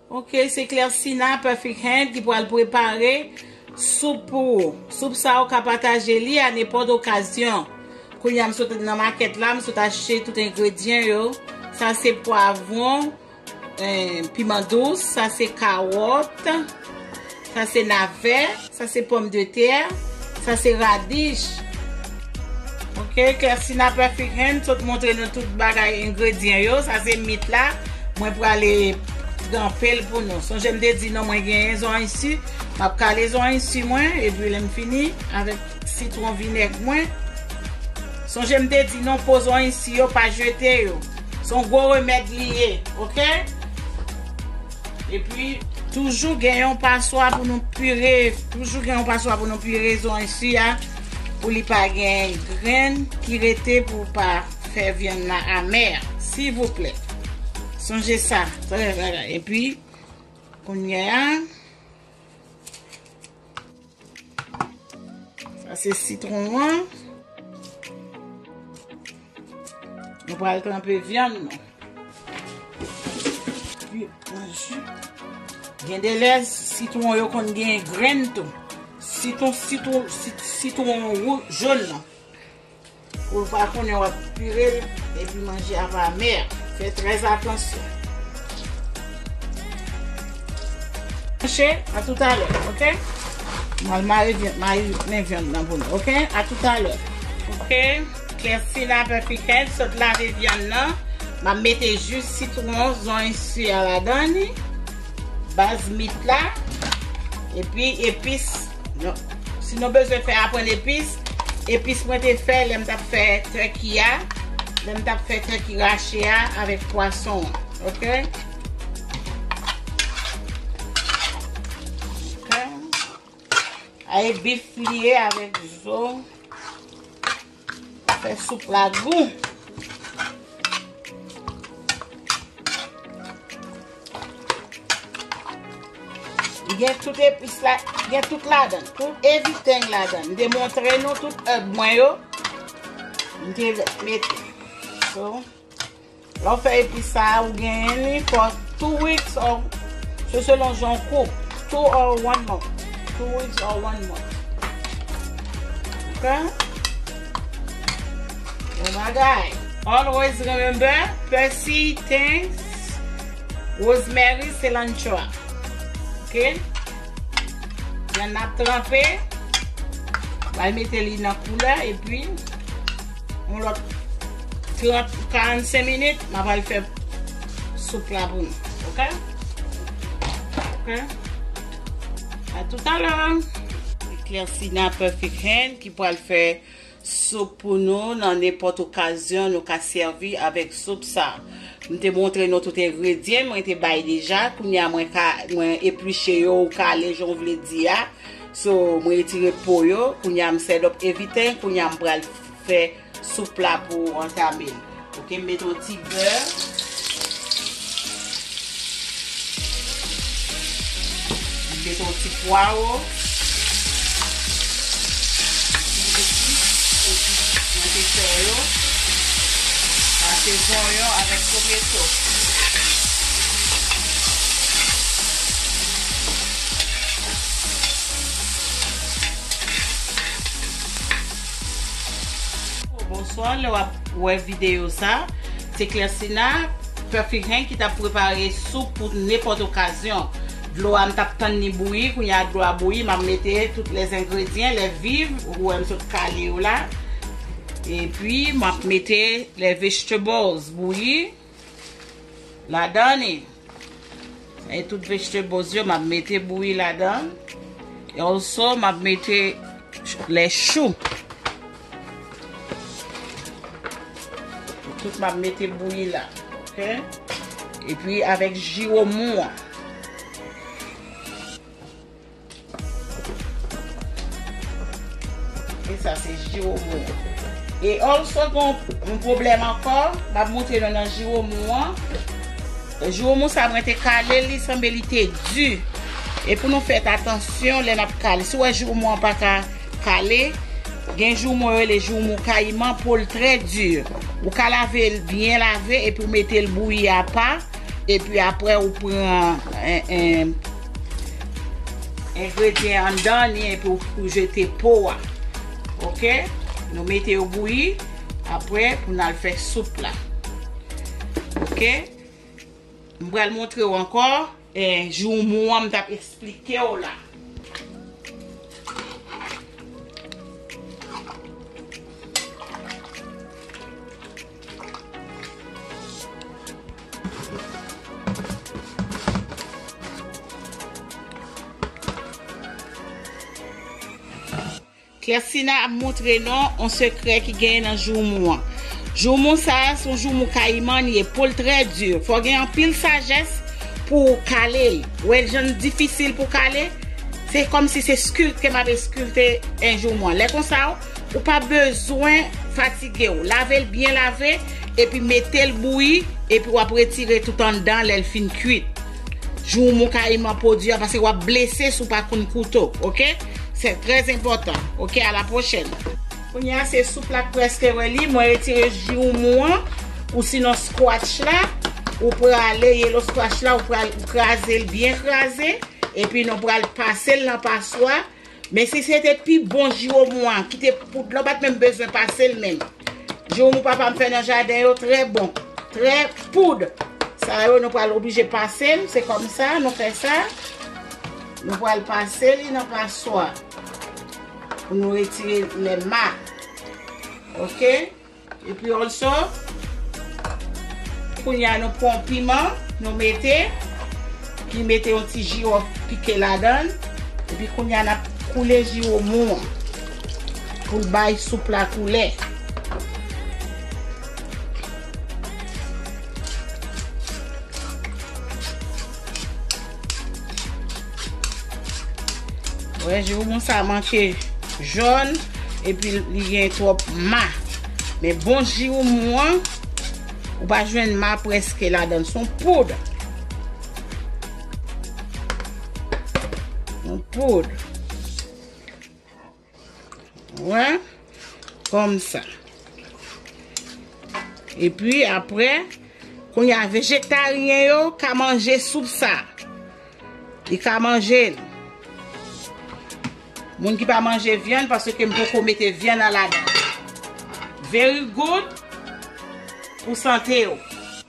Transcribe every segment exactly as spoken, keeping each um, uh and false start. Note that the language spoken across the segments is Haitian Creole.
Ok, se Clersina Perfect Hand ki pral prepare soup pou ou. Soup sa ou ka pataje li a nenpòt okazyon. Kounye a m sot nan makèt la, m sot achte tout engredyan yo. Sa se pwavwon, eh, piman dous, sa se kawòt, sa se navè, sa se pòmdetè, sa se radich. Ok, Clersina Perfect Hand sot montre nou tout bagay, engredyan yo. Sa se mit la. Mwen prale tranpe l pou nou. Sonje m te di nou mwen genyen zonyon si. M ap kale zonyon si mwen, epi lè m fini avèk sitwon vinèg mwen. Sonje m te di nou po zonyon si yo, pa jete yo. Se yon gwo remèd li ye, ok? Epi, toujou gen yon paswa pou nou pire, toujou gen yon paswa pou nou pire zonyon si a, pou li pa gen grenn ki rete, pou pa fè vyann nan amè, silvouplè. Sonje sa, trè, trè, trè. Epi, kounye a, sa se sitwon an. Nou pral tranpe vyann nou. Epi, manje. Gen de lè, sitwon yo konn gen grenn tou. Sitwon, sitwon, sit-, sitwon wou-, jòn nan. Ou pa konnen w ap pire l, epi manje a pa amè. Fè trè atansyon. Monchè, a toutalè, ok? Mwen al mare vyann, mare men vyann nan pou nou, ok? A toutalè. Ok, Clersina Perfect Hand sot lave vyann nan. M ap mete jis sitwon, zonyon si a ladan li. Baz mit la. Epi epis. Non. Si nou bezwen fè aprann epis, epis mwen te fè lè m t ap fè tèki a, lè m t ap fè tèki rache a avèk pwason an. Ok? Ok. A e bif li ye avèk zo. Fè soup la gou. Li gen tout epis la, gen tout ladan, tout everything ladan. M te montre nou tout èb mwen yo. M te mete. So, lè w fè epis sa a, ou genyen li for two weeks or, se selon jan w koup. Two or one month. Two weeks or one month. Ok? Bon bagay. Always remember, persil, thym, rosemary, cilantro. Ok? Vyann ap tranpe. Pral mete li nan koulè, epi yon lòt trant, karannsenk minit, m ap al fè soup la pou nou. Ok? Ok? A toutalè. Clersina Perfect Hand ki pral fè soup pou nou nan nenpòt okazyon nou ka sèvi avèk soup sa. M te montre nou tout engredyan mwen te bay deja. Kounye a mwen ka, mwen epliche yo ou kale jan w vle di a. So, mwen retire po yo. Kounye a m sèt up everything. Kounye a m pral fè soup la pou antame l. Ok, m mete yon ti bè. M mete yon ti pwawo. Ti epis, epis mwen te fè yo. Sa se zonyon avèk tometo. Bonswa, lè w ap wè videyo sa, se Clersina Perfect Hand ki t ap prepare soup pou nenpòt okazyon. Dlo a m t ap tann li bouyi, kounye a dlo a bouyi, m ap mete tout lè engredyan, lè viv, ou wè m sot kale yo la. Epi, m ap mete lè vegetables bouyi ladan li. E tout vegetables yo, m ap mete bouyi ladan. E also, m ap mete lè chou. Tout m ap mete bouyi la. Ok? Epi avèk jiwomou an. E sa se jiwomou. E also gon yon pwoblèm ankò, m ap montre nou nan jiwomou an. Jiwomou sa mwen te kale li, sanble li te di. E pou nou fè atansyon lè n ap kale. Si w wè jiwomou an pa ka kale, gen jiwomou yo rele jiwomou kayiman, po l trè di. Ou ka lave l byen lave epi w mete l bouyi apa. Epi apre ou pran en, en, engredyan anndan li epi ou, ou jete po a. Oke? Nou mete yo bouyi. Apre pou n al fè soup la. Oke? M pral montre w ankò, eh, joumou an m t ap eksplike w la. Klèsina ap montre nou yon sekrè ki genyen nan joumou an. Joumou sa a, se yon joumou kayiman li ye, po l trè di. Fò w gen anpil sajès pou w kale l. Ou wè jan l difisil pou w kale? Se kòmsi se skilte m ap eskilte en joumou an. Lè konsa, ou pa bezwen fatige w. Lave l byen lave, epi mete l bouyi, epi w ap retire tout anndan lè l fin kuit. Joumou kayiman pwodui a, paske w ap blese si w pa konn kouto, oke? Se trè enpòtan, oke? A la pwochèn. Kounye a, se soup la k prèske redi, mwen retire joumou an, ou sinon squash la, ou prale, yellow squash la, ou pral kraze l byen kraze, epi nou pral pase l nan paswa, Men si se te pi bon jiwomou an, ki te poud la, ou pa t menm bezwen pase l menm. Jiwomou papa m fè nan jaden yo, trè bon. Trè poud. Sa yo, nou pral oblije pase l. Se kòm sa, nou fè sa. Nou pral pase li nan paswa. Pou nou retire lè ma. Oke? Epi also, kounye a nou pran piman, nou mete, epi mete yon ti jiwòf pike ladan l. Epi kounye a n ap koule jiwomou an pou l bay soup la koulè. Wè, jiwomou sa manke jòn, epi li gen twòp ma. Men bon jiwomou an, ou pa jwenn ma prèske ladan l. Se yon poud. Yon poud. Wè. Kòm sa. Epi apre, kounye a vejetaryen yo ka manje soup sa. Li ka manje l. Moun ki pa manje vyann, paske m poko mete vyann an ladan. Very good pou sante w.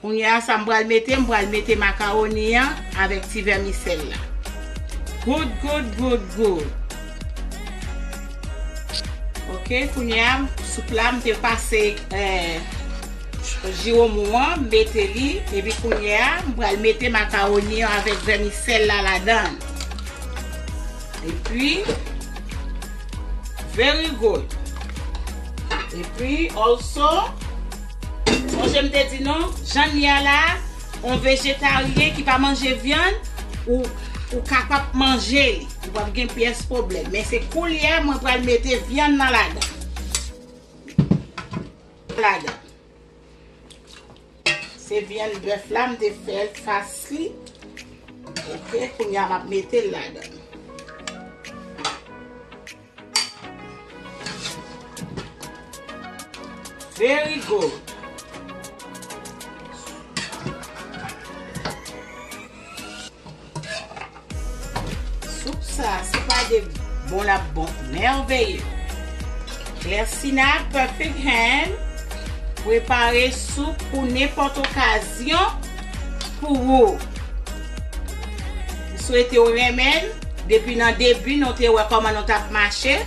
Kounye a, sa m pral mete, m pral mete makawoni an avèk ti vèmisèl la. Good, good, good, good. Oke, kounye a, soup la, m te pase, eh, jiwomou an, m mete li, epi kounye a, m pral mete makawoni an avèk vèmisèl la ladan. Epi, very good. Epi, also, sonje m te di nou, jan n ye a la, yon vejetaryen ki pa manje vyann, ou, ou kapab manje li. Ou p ap gen pyès pwoblèm. Men se koulye a, mwen pral mete vyann nan ladan. Ladan. Se vyann bèf la, m te fè l fas li. Oke, kounye a m ap mete l ladan. Very good. Soup sa, se pa de bon l ap bon, mèveye. Clesina Perfect Hand prepare soup pou nenpòt okazyon pou ou. M swete w renmen l. Depi nan debi, nou te wè kòman nou t ap mache.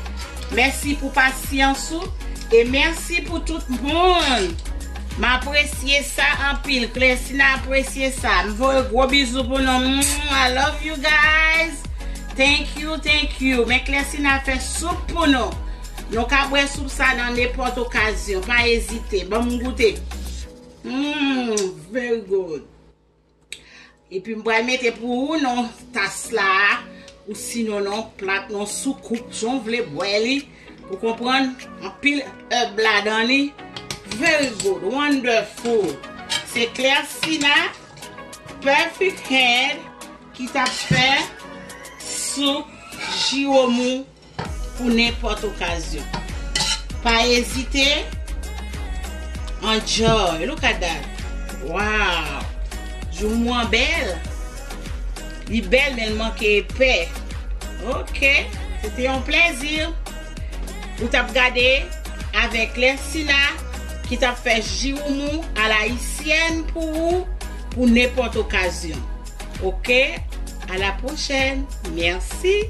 Mèsi pou pasyans ou. E mèsi pou tout moun. M apresye sa anpil. Clesina apresye sa. M voye gwo bizou pou nou. Mm, I love you guys. Thank you, thank you. Men Clesina fè soup pou nou. Nou ka bwè soup sa nan nenpòt okazyon. Pa ezite. Ban m goute. Mm, very good. Epi m pral mete pou ou nan tas la, ou sinon nan plat, nan soukoup, jan w vle bwè li. Ou konprann? Anpil èb ladan li. Very good, wonderful. Se Clesina Perfect Hand ki t ap fè soup jiwomou pou nenpòt okazyon. Pa ezite. Enjoy. Look at that. Wow. Joumou an bèl. Li bèl, men l manke epè. Ok. Se te yon plèzi. Ou t ap gade avèk Lèsina ki t ap fè jiwoumou alayisyèn pou ou, pou nenpòt okazyon. Ok. À la prochaine. Merci.